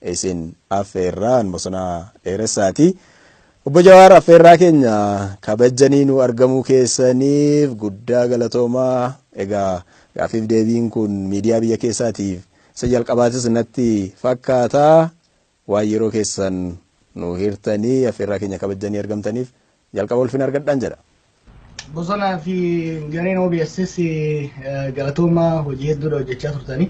Isin affeerraan Bosonaa Dheeressaati. Obbo Jawaar, affeerraa keenya kabajanii nu argamuu keessaniif guddaa galatoomaa. Egaa gaaffiif deebiin kun miidiyaa biyya keessaatiif isa jalqabaatis natti fakkaata. Waan yeroo keessan nu hirtanii affeerraa keenya kabajanii argamtaniif jalqaba ulfina argadhaan jedha. Bosonaa fi gareen OBS galatoomaa, hojii hedduudha hojjechaa turtanii.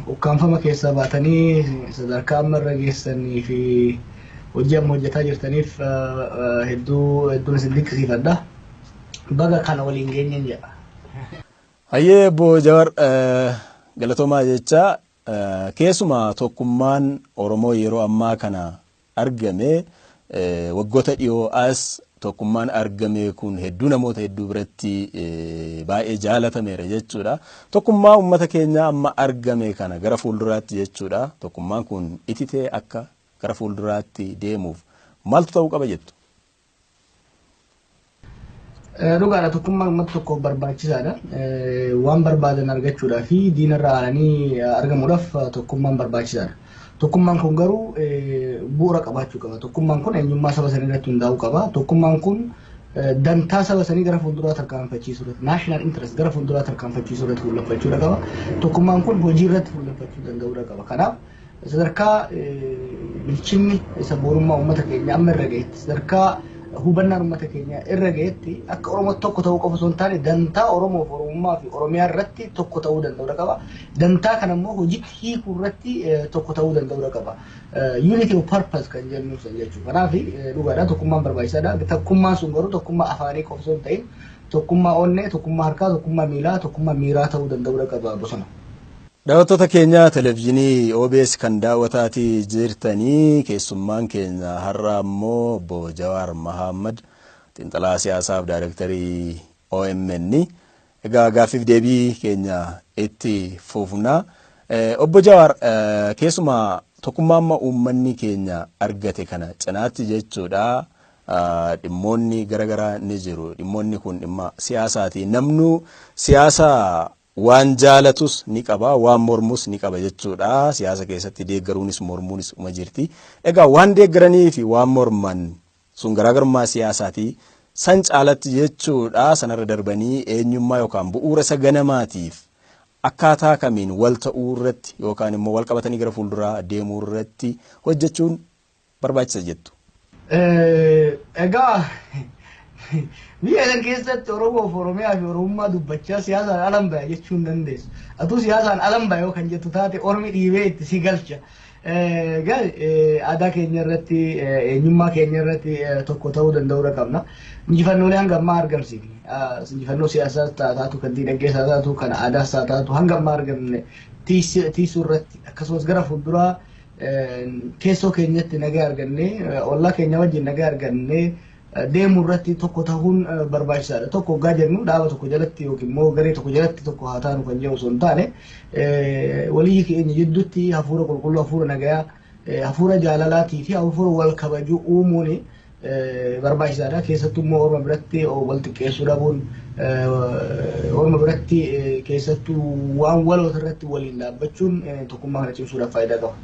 Ukkaanfama keessaa baatanii sadarkaa amma irra geessanii fi hojii amma hojjetaa jirtaniif hedduu hedduun isin dinqisiifadha. Baga kana waliin geenyen jedha. Hayyee obbo Jawar, galatoomaa jecha. Keessumaa tokkummaan Oromoo yeroo ammaa kana argame, waggoota dhiyoo as tokkummaan argame kun hedduu namoota hedduu biratti baay'ee jaalatameera jechuudha. Tokkummaa uummata keenyaa amma argame kana gara fuulduraatti jechuudha. Tokkummaan kun ititee akka gara fuulduraatti deemuuf maaltu ta'uu qaba jettu? Dhugaadha, tokkummaan uummata tokkoof barbaachisaadha. Waan barbaadan argachuudhaa fi diinarraa aananii argamuudhaaf tokkummaan barbaachisaadha. Tokkummaan kun garuu bu'uura qabaachuu qaba. Tokkummaan kun eenyummaa saba sanii irratti hundaa'uu qaba. Tokkummaan kun dantaa saba sanii gara fuulduraa tarkaanfachiisuu irratti, national interest gara fuulduraa tarkaanfachiisuu irratti fuulleffachuu qaba. Tokkummaan kun hojii irratti fuulleffachuu danda'uu qaba. Kanaaf sadarkaa bilchinni isa boorummaa uummata keenya amma irra gahetti, sadarkaa hubannaan uummata keenya irra gahetti, akka Oromoo tokko ta'uu qofa osoo hin taane dantaa Oromoof, Oromummaa fi Oromiyaa irratti tokko ta'uu danda'uu qaba. Dantaa kana immoo hojiitti hiikuu irratti tokko ta'uu danda'uu qaba. Unity of purpose kan jennu san jechuudha. Kanaaf dhugaadha, tokkummaan barbaachisaadha. Tokkummaan sun garuu tokkummaa afaanii qofa osoo hin ta'in tokkummaa onnee, tokkummaa harkaa, tokkummaa miilaa, tokkummaa miiraa ta'uu danda'uu qaba, Bosona. Daawwattoota keenya televezyiinii OBS kan daawwataatii jirtanii, keessummaan keenya har'a ammoo obbo Jawaar Mahammad, xiinxalaa siyaasaaf daayirektarii OMN. Egaa gaaffiif deebii keenya itti fufna. Obbo Jawaar, keessumaa tokkummaa amma uummanni keenya argate kana cinaatti jechuudha, dhimmoonni garaagaraa ni jiru. Dhimmoonni kun dhimma siyaasaati. Namnu siyaasa waan jaalatus ni qaba, waan mormus ni qaba jechuudha. Siyaasa keessatti deeggaruunis mormuunis uma jirti. Egaa waan deeggaranii fi waan morman sun garaagarummaa siyaasaati. San caalatti jechuudha, sanarra darbanii eenyummaa yookaan bu'uura isa ganamaatiif akkaataa kamiin wal ta'uu irratti yookaan immoo wal qabatanii gara fuulduraa deemuu irratti hojjechuun barbaachisa jettu? Egaa biyya kana keessatti Oromoo fi Oromiyaa fi Oromummaa dubbachaa siyaasaan alan baya jechuu hin dandeessu. Atuu siyaasaan alan baya yoo kan jettu taate ormi dhiibee itti si galcha. Egaa aadaa keenya irratti, eenyummaa keenya irratti tokko ta'uu danda'uu qabna. Injifannoolee hanga ammaa argamsiifne. Injifannoo siyaasaas taatu, kan diinagdees haa taatu, kan aadaas haa taatu, hanga ammaa argamne tiisuu irratti, akkasumas gara fuulduraa keessoo keenyatti nagaa argannee, ollaa keenya wajjin nagaa argannee deemuu irratti tokko ta'uun barbaachisaadha. Tokko hoggaa jennu dhaaba tokko jalatti yookiin immoo garee tokko jalatti tokko haa taanu kan jedhu osoo hin taane, walii keenya jidduutti hafuura qulqulluu, hafuura nagayaa, hafuura jaalalaatii fi hafuura wal kabajuu uumuun barbaachisaadha. Keessattuu immoo orma biratti wal xiqqeessuu dhabuun, orma biratti keessattuu waan waloota irratti waliin dhaabbachuun tokkummaa kana cimsuudhaaf faayidaa qaba.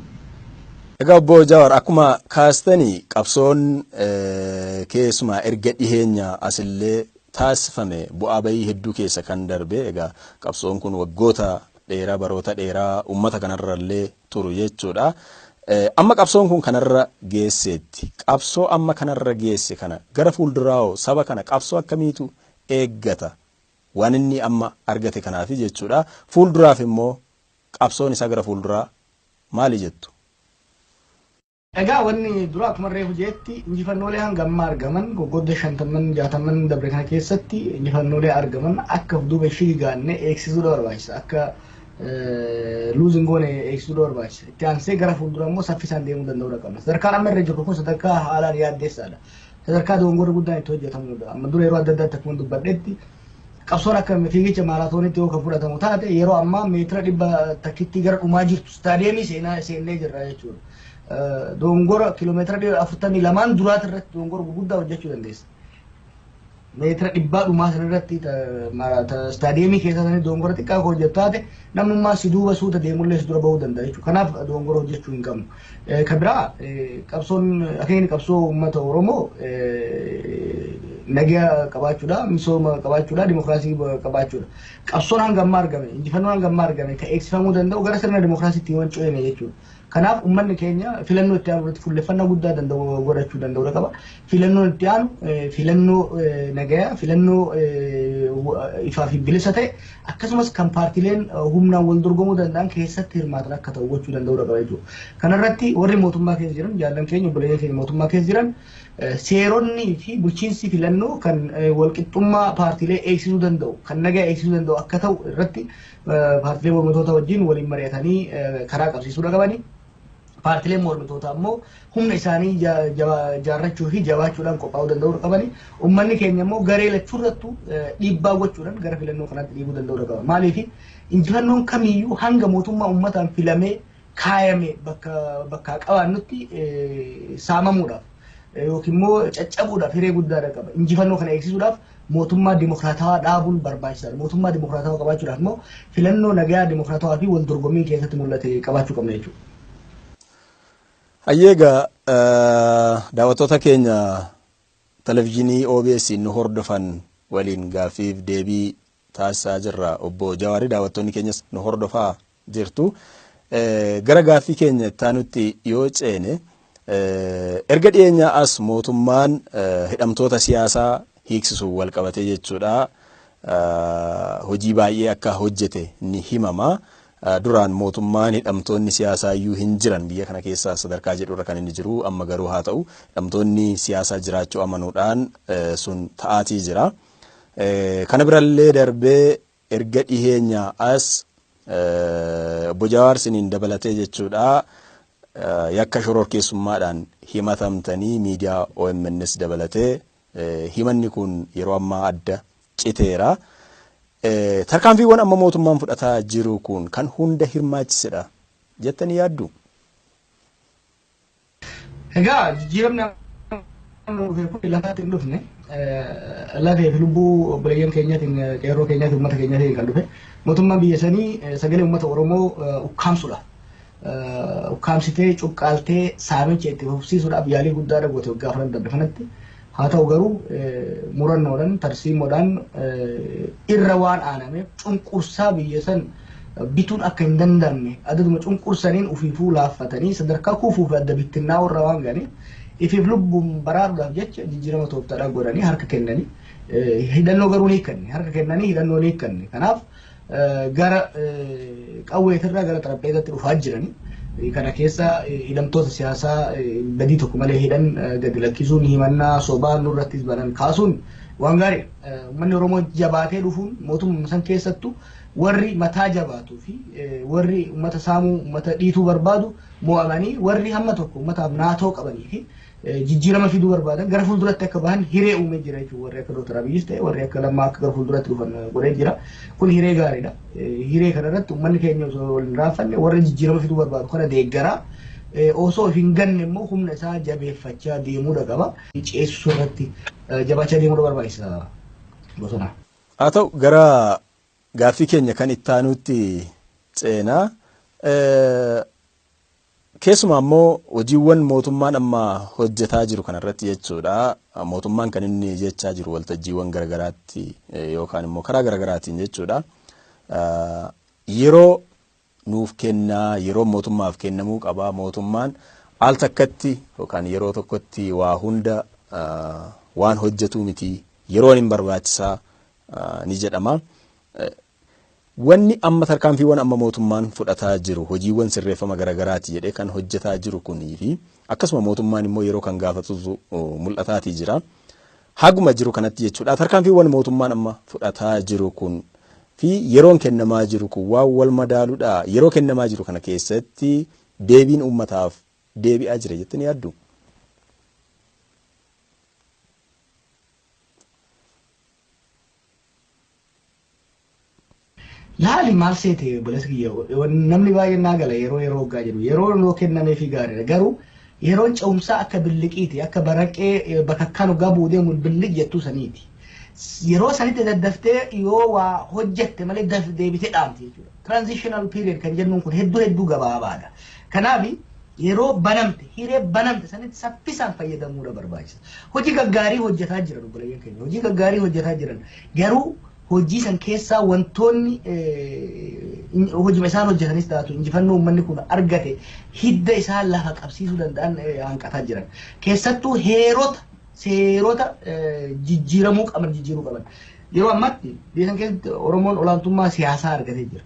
Egaa obbo Jawaar, akkuma kaastanii qabsoon keessumaa erga dhiheenya asillee taasifame bu'aa bayii hedduu keessa kan darbe. Egaa qabsoon kun waggoota dheeraa, baroota dheeraa uummata kanarrallee turu jechuudha. Amma qabsoon kun kanarra geesseetti. Qabsoo amma kanarra geesse kana gara fuulduraa saba kana qabsoo akkamiitu eeggata? Waan inni amma argate kanaafi jechuudha. Fuulduraaf immoo qabsoon isaa gara fuulduraa maali jettu? Egaa wanni dura akkuma reefu jeetti injifannoolee hanga ammaa argaman, waggoota 50 60 dabre kana keessatti injifannoolee argaman akka duuba shiigaanne eegsisuudha barbaachisa. Akka lose hin goone eegsisuudha barbaachisa. Itti aansee gara fuuldura immoo saffisaan deemuu danda'uudha qabna. Sadarkaan amma irra jirru kun sadarkaa haalaan yaaddeessaadha. Sadarkaa dogongorri guddaan itti hojjetamudha. Amma dura yeroo adda addaatti akkuma dubbadhetti, qabsoon akka fiigicha maaraatoonitti yoo kan fudhatamu taate, yeroo ammaa meetira 100tti gara dhumaa jirtu istaadiyeemii seenaa seennee jirra jechuudha. Dogongora kiiloomeetira 42n duraati irratti dogongora gurguddaa hojjechuu dandeessa. Meetira 100 dhumaa sanarratti istaadiyeemii keessa sanii dogongora xiqqaa hojjettu taate namnummaa si duuba suuta deemullee si dura bahuu danda'a jechuudha. Kanaaf dogongora hojjechuu hin qabnu. Kan biraa, qabsoon akeekni qabsoo uummata Oromoo nagaa qabaachuudha, misooma qabaachuudha, dimokiraasii qabaachuudha. Qabsoon hanga ammaa argame, injifannoon hanga ammaa argame kan eegsifamuu danda'u gara sirna dimokiraasiitti yoo hin ceene jechuudha. Kanaaf uummanni keenya filannoo itti aanu irratti fuulleffannaa guddaa danda'u godhachuu danda'uu qaba. Filannoon itti aanu filannoo nagayaa, filannoo ifaa fi bilisa ta'e, akkasumas kan paartiileen humnaan wal dorgomuu danda'an keessatti hirmaatan akka ta'u gochuu danda'uu qaba jechuudha. Kanarratti warri mootummaa keessa jiran, jaallan keenya, obboleeyyan keenya mootummaa keessa jiran, seeronni fi bulchiinsi filannoo kan walqixxummaa paartiilee eegsisuu danda'u, kan nagaa eegsisuu danda'u akka ta'u irratti paartiilee mormitoota wajjin waliin mari'atanii karaa qabsiisuu qabani. Paartiileen mormitootaa immoo humna isaanii jaarrachuu fi jabaachuudhaan qophaa'uu danda'uu qabani. Uummanni keenya immoo garee lachuurrattu dhiibbaa gochuudhaan gara filannoo kanaatti dhiibuu danda'uu qaba. Maaliif, injifannoon kamiyyuu hanga mootummaa uummataan filamee kaayame bakka qabaannutti saamamuudhaaf yookiin immoo caccabuudhaaf hiree guddaadha qaba. Injifannoo kana eegsisuudhaaf mootummaa dimokiraatawaa dhaabuun barbaachisaadha. Mootummaa dimokiraatawaa qabaachuudhaaf immoo filannoo nagaa, dimokiraatawaa fi wal dorgommii keessatti mul'ate qabaachuu qabna jechuudha. Hayyeegaa, daawwattoota keenya televizyiinii OBS nu hordofan waliin gaaffiif deebii taasisaa jirra. Obbo Jawaari, daawwattoonni keenyas nu hordofaa jirtu. Gara gaaffii keenya itti yoo ceene, erga dhiyeenyaa as mootummaan hidhamtoota siyaasaa hiiksisuun wal qabatee jechuudha, hojii baay'ee akka hojjete ni himama. Duraan mootummaan hidhamtoonni siyaasaa iyyuu hin jiran biyya kana keessa sadarkaa jedhurra kan inni jiru, amma garuu haa ta'u hidhamtoonni siyaasaa jiraachuu amanuudhaan sun ta'aatii jira. Kana birallee darbee erga dhiyeenyaa as obbo Jawaar siniin dabalatee jechuudha, yakka shororkeessummaadhaan himatamtanii, miidiyaa OMNs dabalatee himanni kun yeroo ammaa adda citeera. Tarkaanfiiwwan amma mootummaan fudhataa jiru kun kan hunda hirmaachisedha jettanii yaaddu? Egaa, jijjiiramni kun lafatti hin dhufne, lafee fi lubbuu obboleeyyan keenyaatiin, qeerroo keenyaatiin, uummata keenyaatiin kan dhufe. Mootummaan biyya sanii sagalee uummata Oromoo ukkaamsuudha. Ukkaamsitee, cuqqaaltee, saamicha itti fufsiisuudhaaf yaalii guddaa goote waggaa 4 darbe kanatti. Haa ta'u garuu, murannoodhaan, tarsiimoodhaan irra waan aanameef, cunqursaa biyya san bituun akka hin danda'amne adaduma cunqursaniin ufiifuu laaffatanii sadarkaa kuufuu fi adda bittinnaa warra waan ga'aniif, ifiif lubbuun baraaruudhaaf jecha jijjiirama tooftaadhaan godhanii harka kennanii, hidhannoo garuu ni hiikkanne, harka kennanii hidhannoo ni hiikkanne. Kanaaf gara qawweetirraa gara xarapheezatti dhufaa jiranii. Kana keessa hidhamtoota siyaasaa badii tokko malee hidhan gadi lakkisuun, himannaa sobaa nurrattis banan kaasuun waan gaarii. Uummanni Oromoo jabaatee dhufuun mootummaa san keessattuu warri mataa jabaatuu fi warri uummata saamuu, uummata dhiituu barbaadu mo'amanii, warri hamma tokko uummataaf naatoo qabanii fi jijjiirama fiduu barbaadan gara fuulduratti akka bahan hiree uumee jira jechuudha. Warri akka Dooktar Abiyyis ta'e warri akka Lammaa akka gara fuulduratti dhufan godhee jira. Kun hiree gaariidha. Hiree kanarratti uummanni keenya osoo wal hin raanfanne warra jijjiirama fiduu barbaadu kana deeggaraa. Osoo of hin ganne immoo humna isaa jabeeffachaa deemuudha qaba. Ceessisuu irratti jabaachaa deemuudha barbaachisa, Bosona. Haa ta'u, gara gaaffii keenya kan itti aanutti ceenaa. Keessumaa immoo hojiiwwan mootummaan amma hojjetaa jiru kanarratti jechuudha. Mootummaan kan inni jechaa jiru waltajjiiwwan garagaraatti yookaan immoo karaa garagaraatiin jechuudha, yeroo nuuf kennaa, yeroo mootummaaf kennamuu qaba. Mootummaan al takkatti yookaan yeroo tokkotti waa hunda waan hojjetuu miti. Yeroon hin barbaachisaa ni jedhama. Wanni amma tarkaanfiiwwan amma mootummaan fudhataa jiru, hojiiwwan sirreeffama garagaraati jedhee kan hojjetaa jiru kunii fi akkasuma mootummaan immoo yeroo kan gaafatutu mul'ataatii jira. Haguma jiru kanatti jechuudha. Tarkaanfiiwwan mootummaan amma fudhataa jiru kun fi yeroon kennamaa jiru kun waan wal madaaluudha. Yeroo kennamaa jiru kana keessatti deebiin uummataaf deebi'aa jira jettanii yaaddu? Laali, maal seete obboleessa kiyya, namni baay'een naa gala, yeroo yeroo hoggaa jedhu yeroo noo kennameefii gaariidha, garuu yeroon ce'umsaa akka billiqiiti, akka baraqee bakakkaan hoggaa bu'uu deemu billiq jettuu saniiti. Yeroo sanitti daddaftee yoo waa hojjette malee deebitee dhaamti jechuudha. Transitional period kan jennuun kun hedduu hedduu gabaabaadha. Kanaaf yeroo banamte, hiree banamte sanitti saffisaan fayyadamuudha barbaachisa. Hojii gaggaarii hojjetaa jiran obboleeyyan keenya. Hojii gaggaarii hojjetaa jiran, garuu hojii san keessaa wantoonni hojii isaan hojjetanis taatu injifannoo uummanni kun argate hidda isaa lafa qabsiisuu danda'an hanqataa jiran. Keessattuu heerota, seerota jijjiiramuu qaban jijjiiruu qaban. Yeroo ammaatti biyya san keessatti Oromoon olaantummaa siyaasaa argatee jira.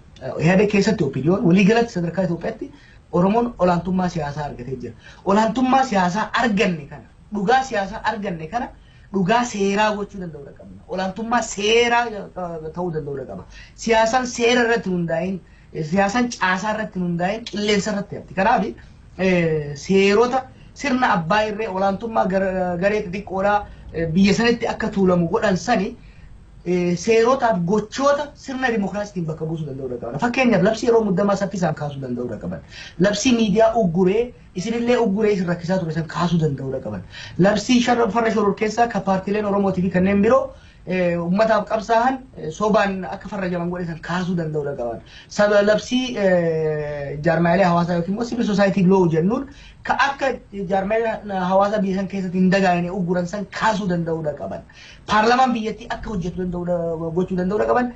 Yaada keessatti OPDOn, waliigalatti sadarkaa Itoophiyaatti Oromoon olaantummaa siyaasaa argatee jira. Olaantummaa siyaasaa arganne kana, dhugaa siyaasaa arganne kana dhugaa seeraa gochuu danda'uu qabna. Olaantummaa seeraa ta'uu danda'uu qaba. Siyaasaan seera irratti hundaa'in, siyaasaan caasaa irratti hundaa'in qilleensa irratti hafti. Kanaaf seerota sirna abbaa irree olaantummaa garee xixiqqoodhaa biyya sanitti akka tuulamu godhan sani seerotaaf gochoota sirna dimokiraasiitiin bakka buusuu danda'uu qaban. Fakkeenyaaf, labsii yeroo muddamaa saffisaan kaasuu danda'uu qaban. Labsii miidiyaa ugguree isinillee ugguree isin rakkisaa ture san kaasuu danda'uu qaban. Labsii farra shororkeessaa kan paartiileen Oromootii fi kanneen biroo uummataaf qabsaa'an sobaan akka farrajaman godhe san kaasuu danda'uu qaban. Saba labsii jaarmaalee hawaasaa yookiin immoo civil society law jennuun ka akka jaarmaalee hawaasaa biyya san keessatti hin dagaagne ugguran san kaasuu danda'uu qaban. Paarlamaan biyyattii akka hojjetu danda'uu gochuu danda'uu qaban.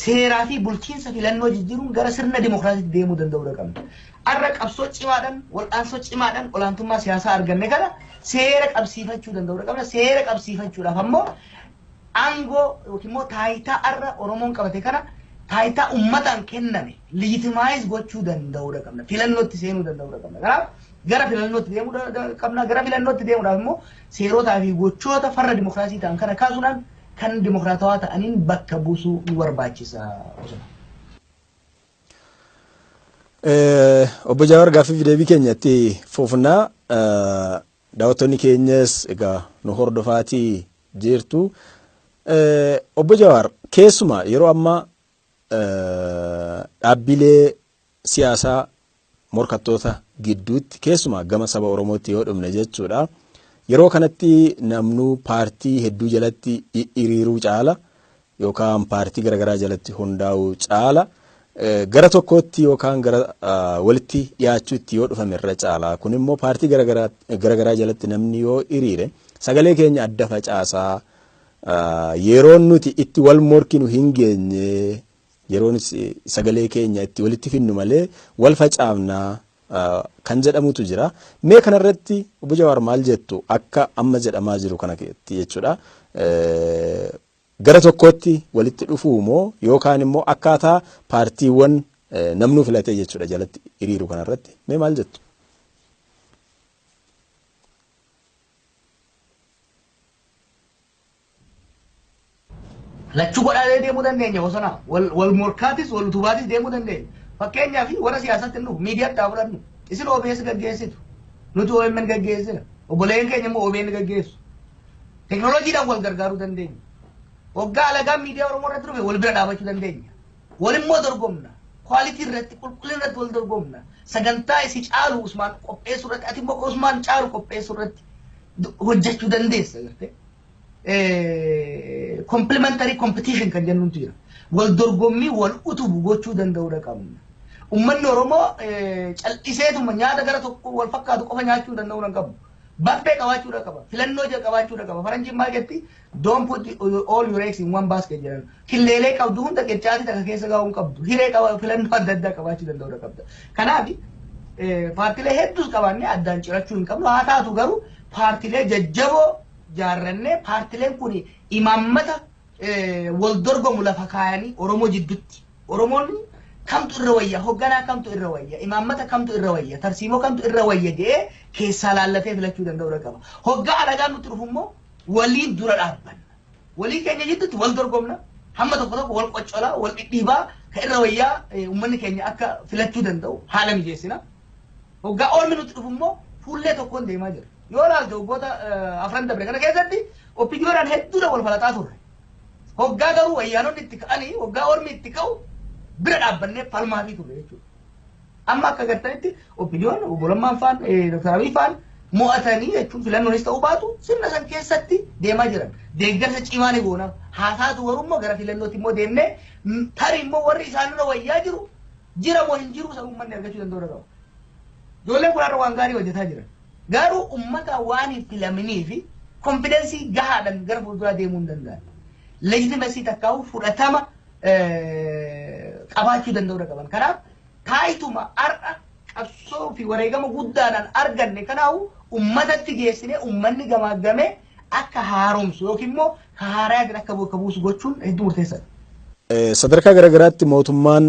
Seeraa fi bulchiinsa filannoo jijjiiruun gara sirna dimokiraasiitti deemuu danda'uu qabna. Har'a qabsoo cimaadhaan, wal'aansoo cimaadhaan olaantummaa siyaasaa arganne kana seera qabsiifachuu danda'uu qabna. Seera qabsiifachuudhaaf ammoo aangoo yookiin immoo taayitaa har'a Oromoon qabate kana, taayitaa uummataan kenname legitimize gochuu danda'uu qabna. Filannootti seenuu danda'uu qabna. Kanaaf gara filannootti deemuu qabna. Gara filannootti deemuudhaaf immoo seerotaa fi gochoota farra dimokiraasii ta'an kana kaasuudhaan kan dimokiraatawaa ta'aniin bakka buusuu nu barbaachisa. Obbo Jawaar, gaaffii fi deebii keenyatti fufnaa. Daawwattoonni keenyas egaa nu hordofaatii jirtu. Obbo Jawaar, keessumaa yeroo ammaa dhaabbilee siyaasaa morkattoota gidduutti, keessumaa gama saba Oromootti yoo dhumne jechuudha. Yeroo kanatti namnuu paartii hedduu jalatti hiriiruu caala yookaan paartii garaagaraa jalatti hundaa'uu caala gara tokkotti yookaan gara walitti dhiyaachuutti yoo dhufame irra caala. Kun immoo paartii garaagaraa jalatti namni yoo hiriire sagalee keenya adda facaasaa, yeroon nuti itti wal morkinu hin geenye, yeroon sagalee keenya itti walitti finnu malee wal facaafnaa kan jedhamutu jira. Mee kanarratti obbo Jawaar maal jettu, akka amma jedhamaa jiru kana jechuudha? Gara tokkotti walitti dhufuu moo yookaan immoo akkaataa paartiiwwan namnuu filatee jechuudha jalatti hiriiru kanarratti mee maal jettu? Lachuu godhaalee deemuu dandeenya bosona. Wal morkaatis, wal utubaatis deemuu dandeenya. Fakkeenyaaf, warra siyaasaatti hin dhufu, miidiyaatti haa fudhannu. Isin OBS gaggeessitu. Nuti OMN gaggeessina. Obboleeyyan keenya immoo OBN gaggeessu. Teknooloojiidhaan wal gargaaruu dandeenya. Waggaa alagaan miidiyaa Oromoo irratti dhufe wal bira dhaabachuu dandeenya. Wal immoo dorgomna. Quality irratti, qulqullina irratti wal dorgomna. Sagantaa isi caalu Usmaan qopheessuu irratti, ati immoo Usmaan caalu qopheessuu irratti hojjechuu dandeessa gartee. Complementary competition kan jennutu jira. Wal dorgommii wal utubu gochuu danda'uudha qabna. Uummanni Oromoo cal'iseetuma nyaata gara tokko wal fakkaatu qofa nyaachuu danda'uu hin qabu. Bakkee qabaachuudha qaba. Filannoo qabaachuudha qaba. Faranjiin maal jetti? "Don't put all your eggs in one basket" jedhan. Killeelee qabdu hunda qircaatii takka keessa gaa'uu hin qabdu. Hiree qaba, filannoo adda addaa qabaachuu danda'uudha qabda. Kanaaf paartilee hedduus qabaannee addaan cirachuu hin qabnu. Haa taatu garuu paartilee jajjaboo jaarrannee, paartileen kun imaammata wal dorgomu lafa kaayanii Oromoo jidduutti Oromoon kamtu irra wayya, hogganaa kamtu irra wayya, imaammata kamtu irra wayya, tarsiimoo kamtu irra wayya jedhee keessaa laallatee filachuu danda'uudha qaba. Hoggaa alagaan nutti dhufu immoo waliin dura dhaabbanna. Walii keenya jidduutti wal dorgomna. Hamma tokko tokko wal qoccolaa, wal dhidhiibaa kan irra wayyaa uummanni keenya akka filachuu danda'u haala mijeessina. Hoggaa oolmi nutti dhufu immoo fuullee tokkoon deemaa jira. Yoo ilaalte, waggoota 4 dabre kana keessatti OPDOdhaan hedduudha wal falaxaa turre. Hoggaa garuu wayyaanonni itti ka'anii, hoggaa ormi itti ka'u bira dhaabbannee falmaafii turre jechuudha. Amma akka agartanitti OPDOn, obbo Lammaan faan, Dr. Abiy faan Mo'atanii jechuun filannoonis ta'uu baatu sirna san keessatti deemaa jiran. Deeggarsa cimaa ni goona. Haa taatu garuu gara filannootti immoo deemnee tarii immoo warri isaanirra wayyaa jiru jira moo hin jiru san uummanni argachuu danda'u qaba. Ijoolleen kun har'a waan gaarii hojjetaa jiran. Garuu uummata waan hin filaminii fi confidence gahaadhaan gara fuulduraa deemuu hin danda'an. Legitimacy takkaa'u fudhatama qabaachuu danda'uu qaban. Kanaaf taayituma har'a qabsoo fi wareegama guddaadhaan arganne kanaafu uummatatti geessinee uummanni gamaagamee akka haaromsu yookiin immoo haaraa akka bakka buusu gochuun hedduu murteessaadha. Sadarkaa garaagaraatti mootummaan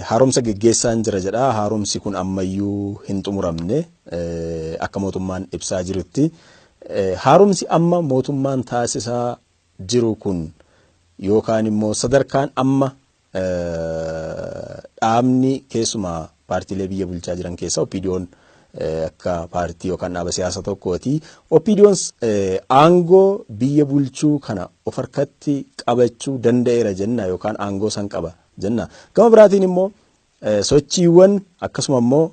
haaromsa geggeessaa jira jedha. Haaromsi kun ammayyuu hin xumuramne akka mootummaan ibsaa jirutti. Haaromsi amma mootummaan taasisaa jiru kun yookaan immoo sadarkaan amma dhaabni keessumaa paartiilee biyya bulchaa jiran keessaa OPDO'n akka paartii yookaan dhaaba siyaasaa tokkooti. OPDO'n aangoo biyya bulchuu kana of harkatti qabachuu danda'eera jenna yookaan aangoo san qaba jenna. Gama biraatiin immoo sochiiwwan akkasuma immoo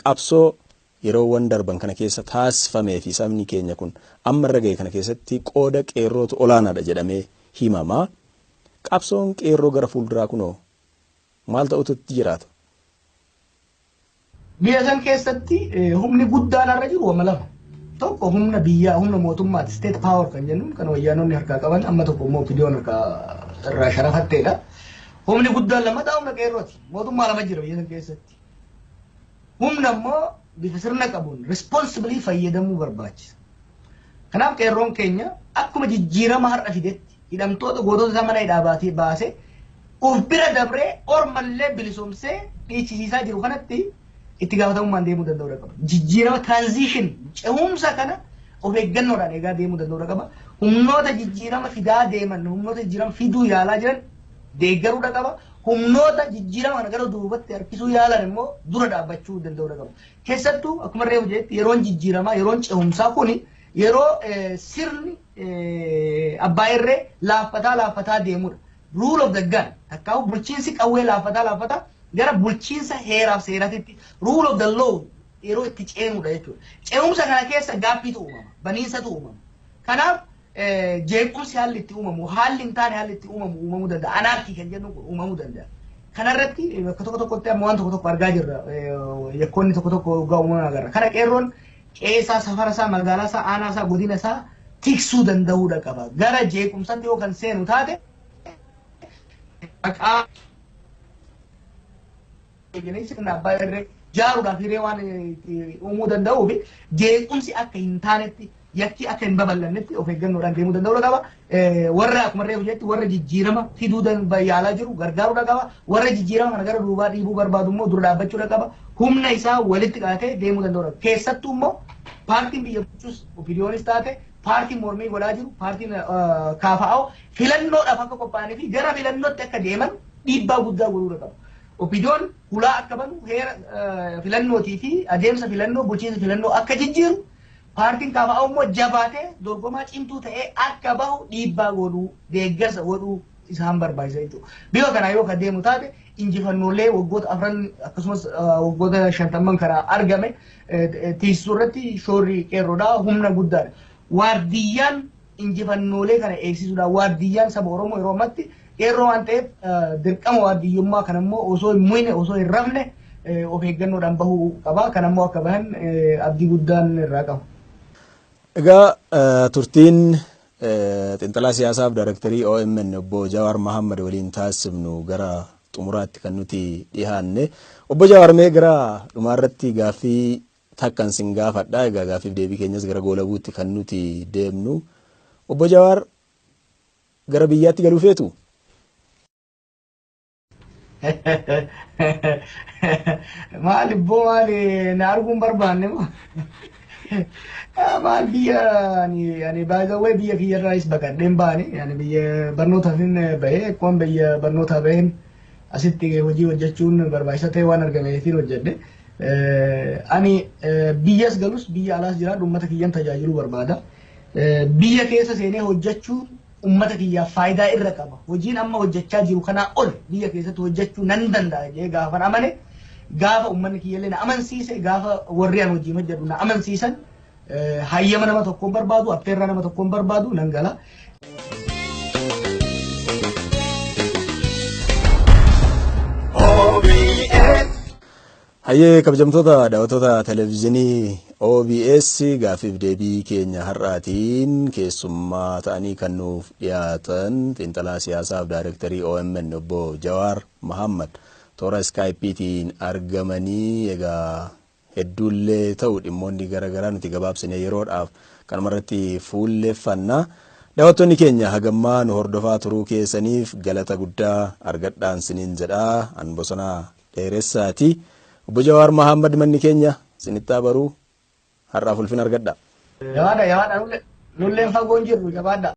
qabsoo yeroowwan darban kana keessa taasifamee fi sabni keenya kun amma irra ga'e kana keessatti qooda qeerrootu olaanaadha jedhamee himama. Qabsoon qeerroo gara fuulduraa kunoo maal ta'utu itti jiraata? Biyya san keessatti humni guddaan irra jiru wama lama. Tokko humna biyyaa, humna mootummaati, state power kan jennuun kan wayyaanonni harkaa qaban, amma tokko immoo OPDO'n harkaa irraa sharafatteedha. Humni guddaan lammataa humna qeerrooti. Mootummaa lama jira biyya san keessatti. Humna immoo bifa sirna qabuun responsibly fayyadamuu barbaachisa. Kanaaf qeerroon keenya akkuma jijjiirama har'a fidetti hidhamtoota gootota isaa mana hidhaa baatee baasee of bira dabree ormallee bilisoomsee dhiichisiisaa jiru kanatti itti gaafatamummaan deemuu danda'uu qaba. Jijjiirama, transition, cehumsa kana of eeggannoodhaan eegaa deemuu danda'uu qaba. Humnoota jijjiirama fidaa deeman, humnoota jijjiirama fiduu yaalaa jiran deeggaruu qaba. Humnoota jijjiirama kana gara duubatti harkisuu yaalan immoo dura dhaabbachuu danda'uu qaba. Keessattuu akkuma reefu jedhetti yeroon jijjiiramaa, yeroon cehumsaa kuni yeroo sirni abbaa irree laaffataa laaffataa deemudha. Rule of the gun takkaa'u bulchiinsi qawwee laaffataa laaffataa gara bulchiinsa heeraaf seeratitti, rule of the law, yeroo itti ceenudha jechuudha. Ce'umsa kana keessa gaaffiitu uumama, baniinsatu uumama. Kanaaf jeequmsi haalli itti uumamu, haalli hin taane haalli itti uumamu uumamuu danda'a. Anarchy kan jennu kun uumamuu danda'a. Kanarratti bakka tokko tokkotti amma waan tokko tokko argaa jirra. Yakkoonni tokko tokko waggaa uumaman agarra. Kana qeerroon qeesaa, safara isaa, magaalaa isaa, aanaa isaa, godina isaa tiksuu danda'uudha qaba. Gara jeequmsatti yoo kan seenu taate maqaa sirna abbaa irree jaaruudhaaf hiree waan uumuu danda'uu fi jeequmsi akka hin taanetti, yakki akka hin babal'annetti of eeggannoodhaan deemuu danda'uudha qaba. Warra akkuma reefu jetti warra jijjiirama fiduu yaalaa jiru gargaaruudha qaba. Warra jijjiirama kana gara duubaa dhiibuu barbaadu immoo dura dhaabbachuudha qaba. Humna isaa walitti qabatee deemuu danda'uudha. Keessattuu immoo paartiin biyya bulchus OPDOnis taate paartiin mormii godhaa jiru paartiin KFO filannoodhaaf akka qophaa'anii fi gara filannootti akka deeman dhiibbaa guddaa godhuudha qaba. OPDOn hulaa akka banu, heera filannootii fi adeemsa filannoo, bulchiinsa filannoo akka jijjiiru, paartiin KFO immoo jabaatee dorgomaa cimtuu ta'ee akka bahu dhiibbaa godhuu, deeggarsa godhuu isaan barbaachisa jechuudha. Bifa kanaa yoo kan deemu taate injifannoolee waggoota 4 akkasumas waggoota 50n kana argame tiisisuu irratti shoorri qeerroodhaa humna guddaadha. Waardiyyaan injifannoolee kana eegsisuudhaan waardiyyaan saba Oromoo yeroo ammatti qeerroo waan ta'eef dirqama waardiyyummaa kana immoo osoo hin muyne, osoo hin rafne of eeggannoodhaan bahuu qaba. Kan ammoo akka bahan abdii guddaan irraa qaba. Egaa turtiin xiinxalaa siyaasaaf daayirektarii OMN obbo Jawaar Mahammad waliin taasifnu gara xumuraatti kan nuti dhiyaanne. Obbo Jawaar, mee gara dhumaarratti gaaffii takkan sin gaafadha. Egaa gaaffiif deebii keenyas gara goolabuutti kan nuti deemnu. Obbo Jawaar, gara biyyaatti galuu feetu? Maali ibboo, maali na arguun barbaanne moo? Maal biyya ani by the way biyya kiyyarraayis baqadheen baane. Ani biyya barnootaafin bahee, akkuma biyya barnootaa baheen asitti hojii hojjechuun barbaachisaa ta'e waan argameefin hojjedhe. Ani biyyas galus biyya alaas jiraadhu uummata kiyyan tajaajiluu barbaada. Biyya keessa seenee hojjechuun uummata kiyyaaf faayidaa irra qaba. Hojiin amma hojjechaa jiru kanaa ol biyya keessatti hojjechuu nan danda'a jedhee gaafan amane Gaafa uummanni kiyyallee na amansiise, gaafa warri an wajjin hojjedhu na amansiisan, hayyama nama tokkoon barbaadu, affeerraa nama tokkoon barbaadu nan gala. Hayyee, kabajamtoota daawwattoota televezyiinii OBS, gaaffiif deebii keenya har'aatiin keessummaa ta'anii kan nuuf dhiyaatan xiinxalaa siyaasaaf daayirektarii OMN obbo Jawaar Mahammad toora iskaayipiitiin argamanii, egaa hedduullee ta'u dhimmoonni garaagaraa nuti gabaabsine yeroodhaaf kanumarratti fuulleeffanna. Daawwattoonni keenya hagammaa nu hordofaa turuu keessaniif galata guddaa argadhaan siniin jedhaa, an Bosonaa Dheeressaati. Obbo Jawaar Mahammad, manni keenya sinittaa baruu, har'aaf ulfina argadha. Jabaadha, jabaadha, nulleen fagoon jirru, jabaadha.